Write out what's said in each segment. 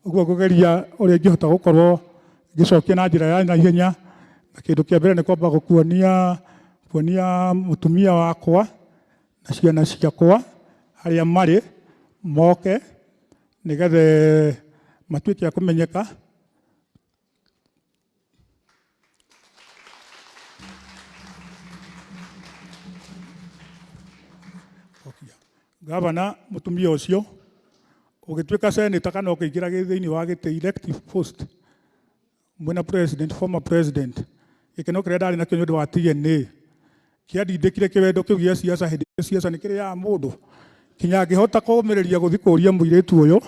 Ũguo ngũgeria ũrĩa ingĩhota gũkorwo ngĩcokia na njĩra ya naihenya. Na kĩndũ kĩa mbere nĩ kwamba gũkuonia kuonia mũtumia wakwa na ciana ciakwa harĩa marĩ moke nĩgetha matuĩke a kũmenyeka. Gavana mũtumia ũcio ũgĩtuĩka senator kana ũkĩingĩra thĩinĩ wa gĩtĩ elective post mwĩna president, former president, gĩkeno kĩrĩa ndarĩ nakĩo nĩ ũndũ wa TNA kĩandindĩkire kĩwendo kĩu gĩa siasa hĩndĩ ĩyo siasa nĩ kĩrĩaga mũndũ kinya ngĩhota kũmĩrĩria gũthiĩ kũria mũirĩtu ũyũ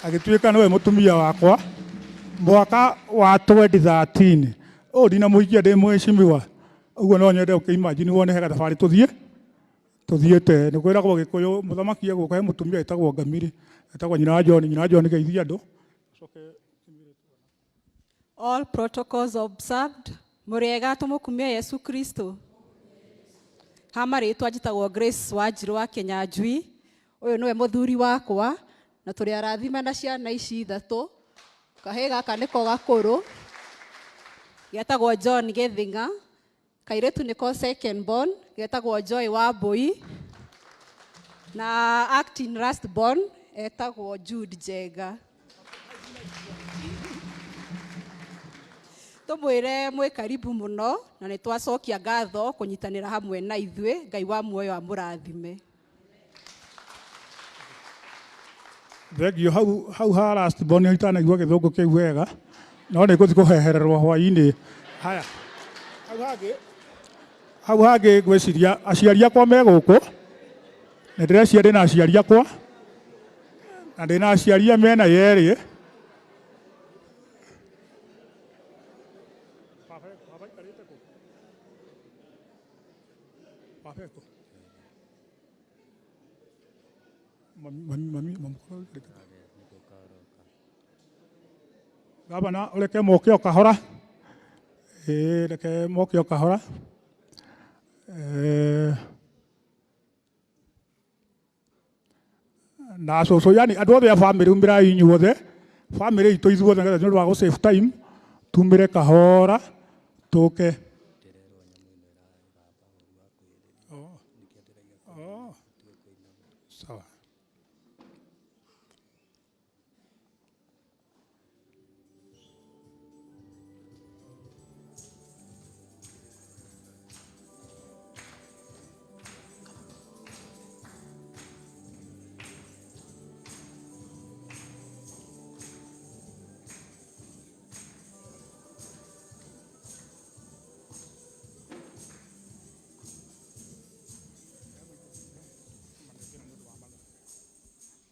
agĩtuĩka nĩwe mũtumia wakwa mwaka wa 2013 ũũ ndinamũhikia ndĩ mheshimiwa ũguo no nyende ũkĩ imagine wone he gathabarĩ tũthiĩ tũthiĩte nĩ kwĩragwo gĩkũyũ mũthamaki egũka he mũtumia etagwo Ngamiri etagwo nyina wa John, nyina wa John geithia andũ. All protocols observed. Mũrĩega tũmũkumie Yesu Kristo. Ha marĩtwa njĩtagwo Grace Wanjirũ wa Kĩnyanjui. Ũyũ nĩwe mũthuri wakwa na tũrĩ arathime na ciana ici ithatũ. Kahĩĩ gaka nĩko gakũrũ getagwo John Gĩthing'a. Kairĩtu nĩko second born getagwo Joy Wambui. Na acting last born etagwo Jude Njenga. Tũmwĩre mwĩ karibu mũno na nĩ twacokia ngatho kũnyitanĩra hamwe na ithuĩ. Ngai wa muoyo amũrathime. Thengio hau hau ha last born itanaigua gĩthũngũ kĩu wega no nĩ ngũthiĩ kũhehererwo hwainĩ. Haya, hau hangĩ hau hangĩ ngwĩciria aciari akwa me gũkũ, nĩ ndĩreciria ndĩna aciari akwa na ndĩna aciari a mĩena yerĩ. Baba aikarĩte kũ? Baba ekũ? Mami, mami, mami, mamũkorwo aikarĩte kũ? Gavana ũreke moke o kahora. Ĩĩ reke moke o kahora. Eh, na cũcũ yani andũ othe a bamĩrĩ umĩrai inyuothe bamĩrĩ itũ ithuothe nĩgetha nĩ ũndũ wa gũ save time tumĩre kahora tũke. Oh. Oh. Sawa.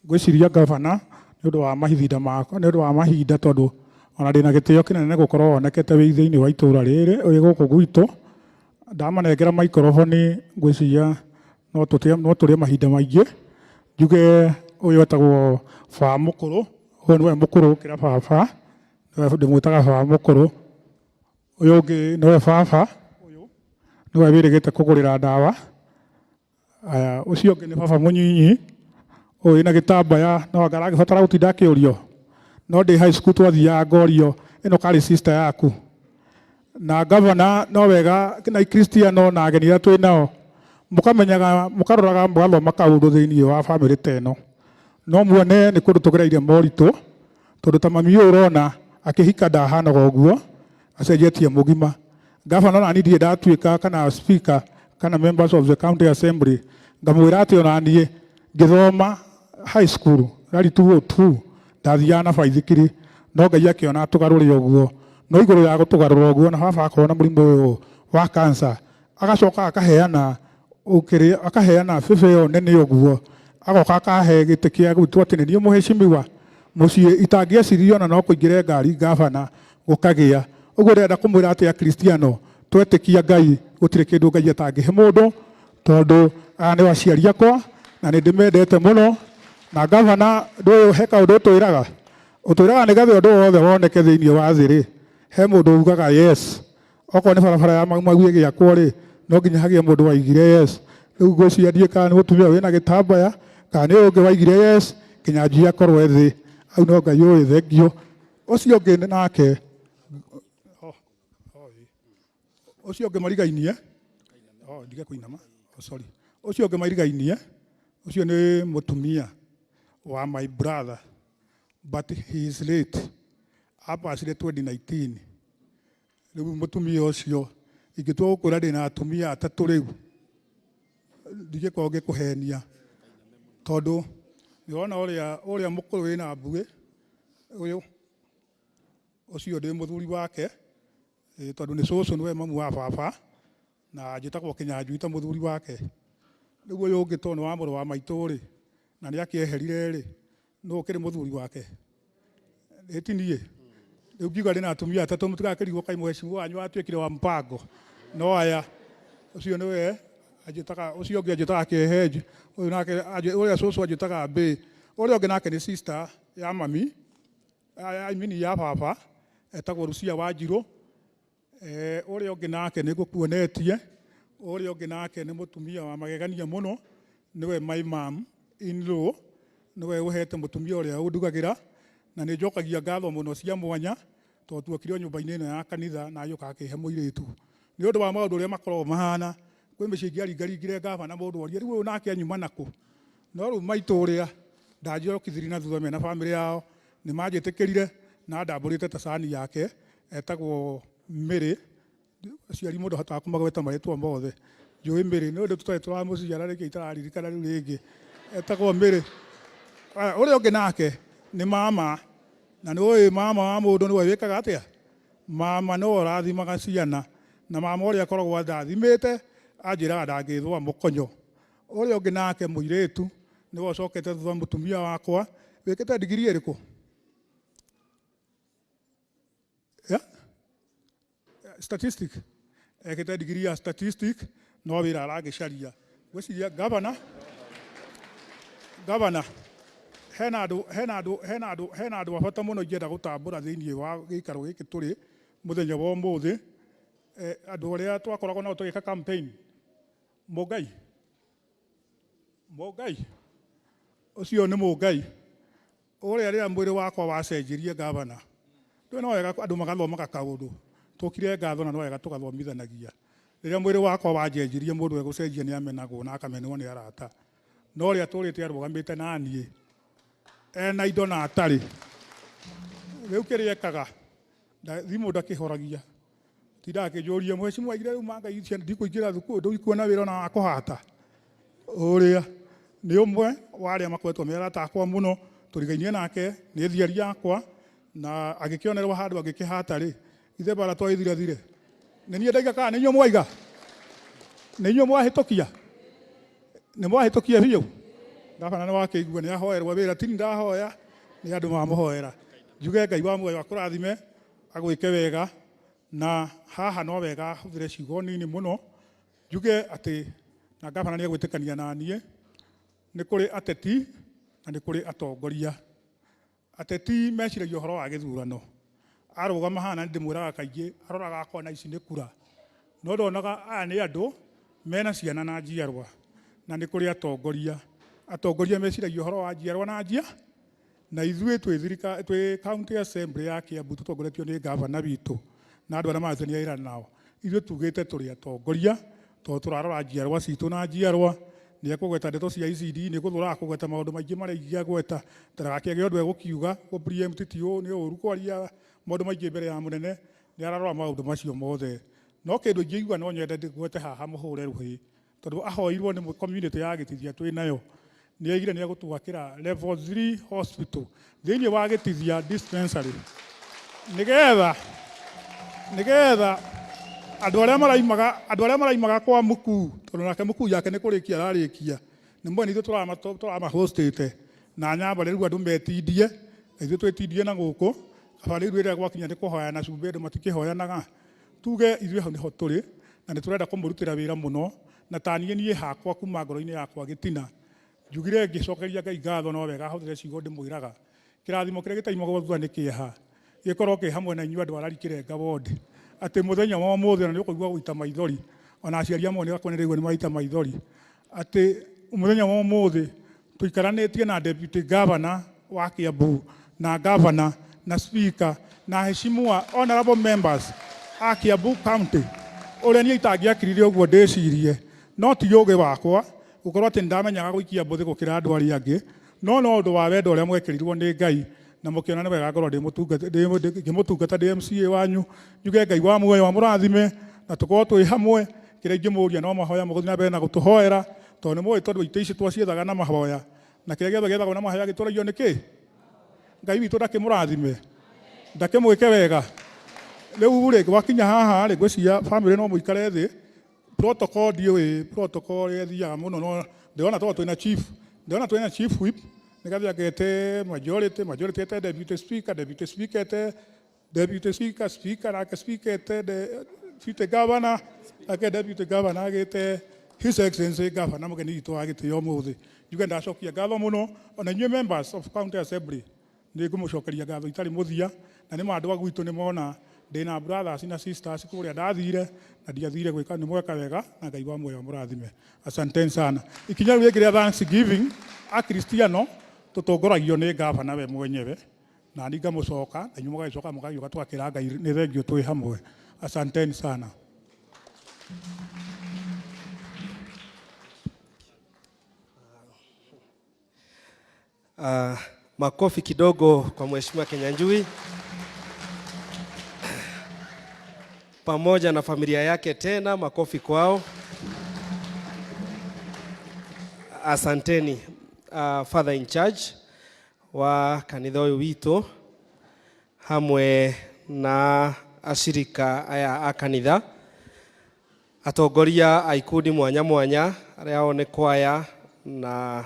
Ngwĩciria ngavana nĩ ũndũ wa mahinda makwa, nĩ ũndũ wa mahinda tondũ ona ndĩna gĩtĩo kĩnene gũkorwo wonekete wĩ thĩinĩ wa itũra rĩrĩ wĩ gũkũ gwitũ. Ndamanengera maikoroboni ngwĩciria no tũrĩe mahinda maingĩ. Njuge ũyũ etagwo baba mũkũrũ, ũyũ nĩwe mũkũrũ gũkĩra baba, nĩwe ndĩmwĩtaga baba mũkũrũ. Ũyũ ũngĩ nĩwe baba, ũyũ nĩwe wĩrĩgĩte kũgũrĩra ndawa. Aya, ũcio ũngĩ nĩ baba mũnyinyi, ũyũ wĩna gĩtambaya no anga aragĩbatara gũtinda akĩũrio? No ndĩ high school twathiaga ngorio ĩno karĩ sister yaku. Na gavana no wega na Kristiano na ageni arĩa twĩ nao mũkamenyaga mũkaroraga mũgathoma kaũndũ thĩinĩ wa bamĩrĩ ta ĩno. No muone nĩ kũndũ tũgereire moritũ, tondũ ta mami ũyũ ũrona akĩhika ndahanaga ũguo, acenjetie mũgima. Gavana ona niĩ ndirĩ ndatuĩka kana speaker kana members of the county assembly ngamwĩra atĩ ona niĩ ngĩthoma high school rari 202 ndathiaga na baithikiri no Ngai akĩona atũgarũre ũguo. No igũrũ ya gũtũgarũra ũguo na baba akorwo na mũrimũ ũyũ wa cancer agacoka akaheana ũkĩrĩa akaheana bĩbĩ ĩyo nene ũguo agoka akahe gĩtĩ kĩa gwitũ atĩ nĩ niĩ mũheshimiwa mũciĩ itangĩeciririe ona no kũingĩre ngari gavana gũkagĩa. Ũguo ndĩrenda kũmwĩra atĩ Akristiano twetĩkia Ngai gũtirĩ kĩndũ Ngai atangĩhe mũndũ tondũ aya nĩo aciari akwa na nĩ ndĩmendete mũno. Na gavana ndũĩ he kaũndũ ũtwĩraga, ũtwĩraga nĩgetha ũndũ wothe woneke thĩinĩ wa thĩ rĩ, he mũndũ ugaga yes. Okorwo nĩ barabara ya Mau Mau ĩgĩakwo rĩ, no nginya hagĩe mũndũ waigire yes. Rĩu ngwĩciria ndiũĩ kana nĩ mũtumia wĩna gĩtambaya kana nĩ ũyũ ũngĩ waigire yes, Kĩnyanjui akorwo e thĩ. Hau no Ngai ũĩ thengio. Ũcio ũngĩ nake, oh, oh, ũcio ũngĩ marigainie, oh, ndige kũinama, oh, sorry. Ũcio ũngĩ marigainie, ũcio nĩ mũtumia wa my brother, but he is late. Apacire 2019. Rĩu mũtumia ũcio ingĩtua gũkwĩra ndĩna atumia atatũ rĩu ndingĩkorwo ngĩkũhenia tondũ nĩwona ũrĩa ũrĩa mũkũrũ wĩna mbuĩ ũyũ ũcio ndĩ mũthuri wake ĩ, tondũ nĩ cũcũ nĩwe mamu wa baba na njĩtagwo Kĩnyanjui ta mũthuri wake. Rĩu ũyũ ũngĩ tondũ nĩ wa mũrũ wa maitũ rĩ na nĩ akĩeherire rĩ nũ ũkĩrĩ mũthuri wake? Ĩ ti niĩ? Rĩu ngiuga ndĩna atumia atatũ mũtigakĩrigwo kaĩ mheshimiwa wanyu watuĩkire wa mpango. No aya ũcio nĩwe anjĩtaga ũcio ũngĩ anjĩtaga Kĩehenji, ũyũ nake ũrĩa cũcũ anjĩtaga Mbĩ. Ũrĩa ũngĩ nake nĩ sister ya mami, I mean ya baba, etagwo Lucia Wanjirũ. Eh, ũrĩa ũngĩ nake nĩ ngũkuonetie, ũrĩa ũngĩ nake nĩ mũtumia wa magegania mũno, nĩwe my mom in law, nĩwe ũhete mũtumia ũrĩa ũndugagĩra, na nĩ njokagia ngatho mũno cia mwanya, tondũ tuokire o nyũmba-inĩ ĩno ya kanitha na agĩũka akĩhe mũirĩtu. Nĩ ũndũ wa maũndũ ũrĩa makoragwo mahana, kwĩ mĩciĩ ingĩaringaringire ngavana mũndũ orie, rĩu ũyũ nake anyuma nakũ? No rĩu maitũ ũrĩa ndanjokithirie na thutha mena bamĩrĩ yao, nĩ manjĩtĩkĩrire na ndambũrĩte ta cani yake etagwo Mary. Aciari mũndũ ahotaga kũmagweta marĩtwa mothe. Njũĩ Mary, nĩ ũndũ tũtarĩ tũramũciara rĩngĩ itararirikana rĩu rĩngĩ. Etagwo Mary. Ũrĩa ũngĩ nake nĩ mama, na nĩ ũĩ mama wa mũndũ nĩwe wĩkaga atĩa? Mama nĩwe ũrathimaga ciana, na mama ũrĩa akoragwo andathimĩte anjĩraga ndangĩthũa mũkonyo. Ũrĩa ũngĩ nake mũirĩtu nĩwe ũcokete thutha mũtumia wakwa, wĩkĩte ndigiri ĩrĩkũ? Yeah? Statistic. Ekĩte ndigiri ya statistic no wĩra aragĩcaria. Ngwĩciria gavana, gavana hena andũ hena andũ hena andũ hena andũ a bata mũno ingĩenda gũtambũra thĩinĩ wa gĩikaro gĩkĩ tũrĩ mũthenya wa ũmũthĩ. Eh, andũ arĩa twakoragwo nao tũgĩka campaign. Mũngai Mũngai ũcio nĩ Mũngai ũrĩa rĩrĩa mwĩrĩ wakwa wacenjirie gavana. Ndũĩ no wega andũ magathomaga kaũndũ. Tũkire ngatho na no wega tũgathomithanagia. Rĩrĩa mwĩrĩ wakwa wanjenjirie mũndũ egũcenjia nĩ amenagwo na akamenwo nĩ arata. No ũrĩa atũrĩte arũgamĩte na niĩ ena indo na atarĩ. Rĩu kĩrĩa ekaga thimũ ndakĩhoragia. Tindaga akĩnjũria mheshimiwa aigire rĩu mangai ciana ndikũingĩra thukuru ndũikuona wĩra ona wa kũhata. Ũrĩa nĩ ũmwe wa arĩa makoretwo me arata akwa mũno, tũrigainie nake nĩ thiari yakwa na agĩkĩonerwo handũ agĩkĩhata rĩ, ithe bara twaithirathire. Nĩ niĩ ndaiga kana nĩ inyuĩ mwaiga? Nĩ inyuĩ mwahĩtũkia? Nĩ mwahĩtũkia biũ? Gabana nĩ wakĩigua nĩ ahoerwo wĩra, tini ndahoya nĩ andũ mamũhoera. Njuge Ngai wa muoyo akũrathime, agwĩke wega, na haha no wega hũthĩre ciugo nini mũno njuge atĩ na gavana nĩ egwĩtĩkania na niĩ, nĩ kũrĩ ateti na nĩ kũrĩ atongoria. Ateti meciragia ũhoro wa gĩthurano. Arũgama haha na ndĩmwĩraga kaingĩ, aroraga akona ici nĩ kura. No ndonaga aya nĩ andũ mena ciana na njiarwa. Na nĩ kũrĩ atongoria. Atongoria meciragia ũhoro wa njiarwa na njia. Na ithuĩ twĩ thirika, twĩ county assembly ya Kiambu tũtongoretio nĩ gavana witũ na andũ arĩa marutithania wĩra nao. Ithuĩ tugĩte tũrĩ atongoria tondũ tũrarora njiarwa citũ na njiarwa. Nĩ ekũgweta ndeto cia ECD, nĩ gũthũraga kũgweta maũndũ maingĩ marĩa ingĩagweta, ndagakĩage ũndũ egũkiuga, gũ preempt ti nĩ ũru kwaria maũndũ maingĩ mbere ya mũnene, nĩ ararora maũndũ macio mothe. No kĩndũ ingĩigua no nyende ngwete haha mũhũre rũhĩ, tondũ ahoirwo nĩ community ya Gĩtithia twĩ nayo, nĩ aigire nĩ egũtwakĩra level 3 hospital thĩinĩ wa Gĩtithia dispensary, nĩgetha nĩgetha andũ arĩa maraimaga andũ arĩa maraimaga kwa mũkuu, tondũ nake mũkuu yake nĩ kũrĩkia ararĩkia, nĩ mwene ithuĩ tũramahostĩte na nyamba rĩu andũ metindie, na ithuĩ twĩtindie na gũkũ, kaba rĩu rĩrĩa gwakinya nĩ kũhoya na cumbĩ andũ matikĩhoyanaga. Tuge ithuĩ hau nĩho tũrĩ na nĩ tũrenda kũmũrutĩra wĩra mũno, na ta niĩ niĩ hakwa kuma ngoro-inĩ yakwa gĩtina njugire ngĩcokeria Ngai ngatho, no wega hũthĩre ciugo ndĩmwĩraga, kĩrathimo kĩrĩa gĩtaimagwo thutha nĩ kĩeha gĩkorwo kĩ hamwe na inyuĩ andũ a Lari Kĩrenga ward, atĩ mũthenya wa ũmũthĩ ona nĩ ũkũigua gũita maithori, ona aciari amwe nĩ akwa nĩ ndĩraigua nĩ maraita maithori, atĩ mũthenya wa ũmũthĩ tũikaranĩtie na deputy governor wa Kiambu Na governor na speaker na heshimiwa honorable members a Kiambu County, ũrĩa niĩ itangĩakirire ũguo ndĩcirie, no ti ũgĩ wakwa gũkorwo atĩ nĩndamenyaga gũikia mbũthĩ gũkĩra andũ arĩa angĩ, no ũndũ wa wendo ũrĩa mwekĩrirwo nĩ Ngai na mũkĩona nĩ wega ngorwo ngĩmũtungata ndĩ MCA wanyu. Njuge Ngai wa muoyo amũrathime na tũkorwo twĩ hamwe. Kĩrĩa ingĩmũria no mahoya, mũgũthiĩ na mbere na gũtũhoera, tondũ nĩ mũĩ, tondũ itĩ ici twaciethaga na mahoya, na kĩrĩa gĩothe gĩethagwo na mahoya gĩtũragio nĩ kĩ. Ngai witũ ndakĩmũrathime, ndakĩmwĩke wega. Rĩu rĩ, gwakinya haha rĩ, ngwĩciria family no mũikare thĩ. Protocol ndiũĩ protocol ũrĩa ĩthiaga mũno, no ndĩrona tondũ twĩna chief, ndĩrona twĩna chief whip, nĩgetha agete majority, majority ete deputy speaker, deputy speaker ete deputy speaker, speaker nake speaker ete deputy governor, nake deputy governor agĩte His Excellency Governor, mũgeni witũ wa gĩtĩo ũmũthĩ. Njuge ndacokia ngatho mũno ona inyuĩ members of county assembly. Nĩ ngũmũcokeria ngatho itarĩ mũthia, na nĩ ma andũ a gwitũ nĩ mona ndĩna brothers na sisters kũrĩa ndathire na ndiathire gwĩka. Nĩ mweka wega na Ngai wa muoyo mũrathime. Asanteni sana. Ikinya rĩu rĩngĩ rĩa thanksgiving, akristiano tũtongoragio nĩ gavana we mwenyewe, na ni ngamũcoka na inyuĩ mũgagĩcoka mũgagĩũka twakĩra Ngai nĩ thengio twĩ hamwe. Asanteni sana. Makofi kidogo kwa Mheshimiwa Kinyanjui pamoja na familia yake, tena makofi kwao. Asanteni Father in charge wa kanitha ũyũ witũ hamwe na ashirika aya a kanitha, atongoria a ikundi mwanya mwanya arĩa ao nĩ kwaya na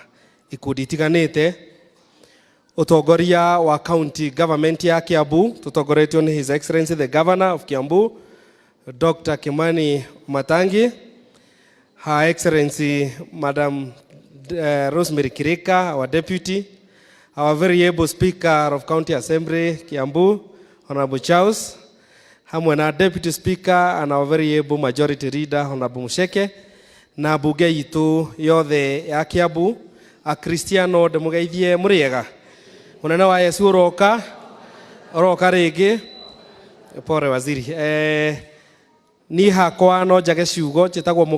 ikundi itiganĩte, ũtongoria wa county government ya Kiambu tũtongoretio nĩ His Excellency the Governor of Kiambu, Dr. Kimani Matangi, Her Excellency Madam Rosemary Kirika, our deputy, our very able Speaker of County Assembly Kiambu, Honorable Charles, hamwe na Deputy Speaker and our very able Majority Leader, Honorable Musheke, na bunge itũ yothe ya Kiambu, Akristiano ndĩmũgeithie mũrĩega. Mũnene wa Yesu ũroka ũroka rĩngĩ. Pore waziri. Niĩ hakwa no njage ciugo, njĩtagwo